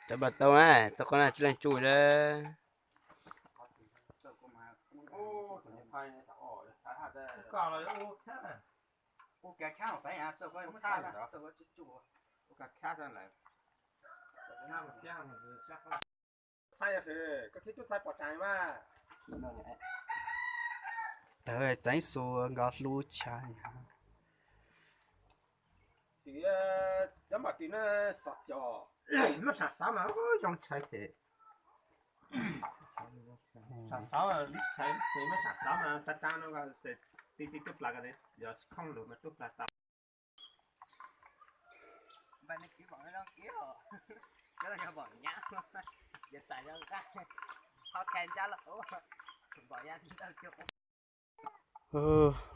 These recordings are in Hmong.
Cov pas tau na, txog qhov no tsis leej tsuj lawm. Tawv txeev xu nkawd hlub chav. Tim, cov npam tim no xov cov, muab sam xov mas zoo tshaj ces. Sam xov, tshaj ces muab sam xov mas tag tag no, ti ti tub plas ko, yog khooj lus mas tub plas tau.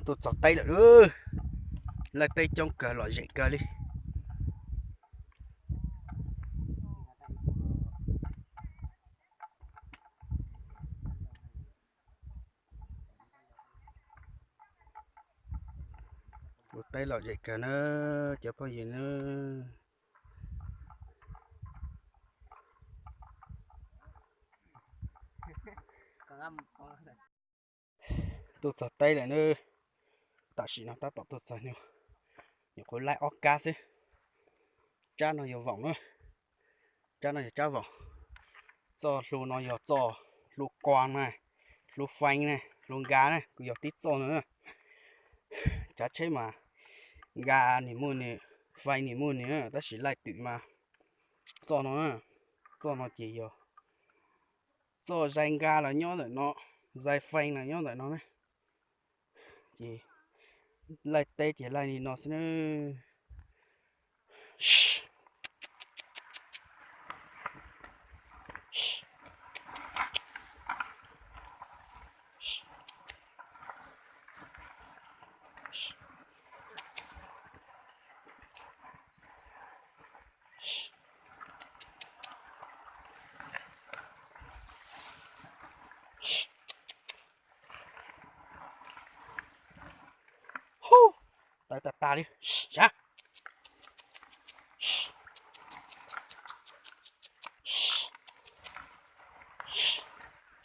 Tuaj txog teb lawm, laij teb coob kawg lom zem kawg li. Ua teb lom zem kawg na cov phooj ywg na. Tuaj txog teb lawm na. Tam sim no tab tom tuaj txog nyuam qhuav laij ob kab xwb. Tsab no yog voom na. Tsab no yog tsab voom. Txoj hlua no yog txoj hlua kua na, hlua fee na, hlua nka na, kuj yog tib txoj no na. Tsav tsheb mas nka nws muaj nws, fee nws muaj nws, tab sis laij twm mas txoj no na, txoj no ces yog txoj zais nka los nyob ntawm no, zais fee los nyob ntawm no na. Ces laij teb ces laij li no xwb na. Hu, tawv tag tag li. Sav,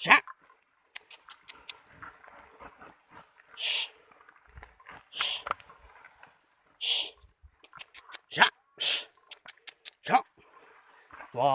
sav, sav, sav. Ua